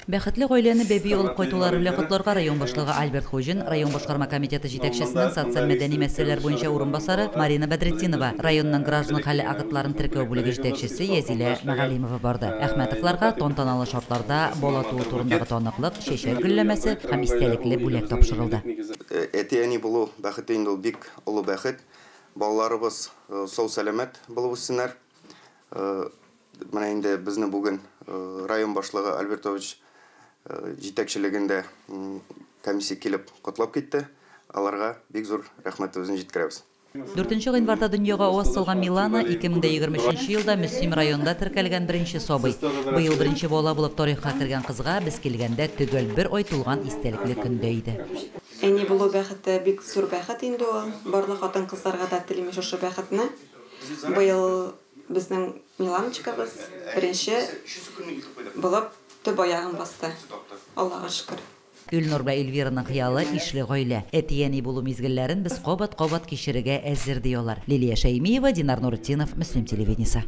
Бәхетле гаиләне бәби алып кайтулары белән котларга район башлыгы Альберт Хуҗин, район башкарма комитеты җитәкчесенең социаль-мәдәни мәсьәләләр буенча урынбасары Марина Бәдретдинова, районның граждан хәле актларын теркәү бүлеге җитәкчесе Язилә Мәгалимова барды. Әхмәтовларга тантаналы шартларда бала туу турындагы таныклык, чәчәк гөлләмәсе һәм истәлекле бүләк тапшырылды. Әти-әни булу бәхете инде ул бик олы бәхет. Балаларыбыз сау-сәламәт булып үссеннәр. Менә инде безне бүген район башлыгы Альберт Тович җитәкчелегендә комиссия килеп котлап китте. Аларга бик зур рәхмәтебезне җиткерәбез. Дүртенче гыйнварда дөньяга аваз салган Милана, 2023 елда Мөслим районында теркәлгән беренче сабый. Быел беренче бала булып тарихка кергән кызга без килгәндә төгәл бер ай тулган истәлекле көн дә иде. Әни булу бәхете бик зур бәхет инде ул. Барлык хатын-кызларга да телим шушы бәхетне. Быел Безнең Миланочкабыз беренче булып төп аягын басты, Аллага шөкер. Илнур белән Эльвираның хыялы, ишле гаилә. Әти-әни булу мизгелләрен без кабат-кабат кичерергә әзер, ди алар. Лилия Шәймиева, Динар Нуретдинов, Мөслим телевидениесе.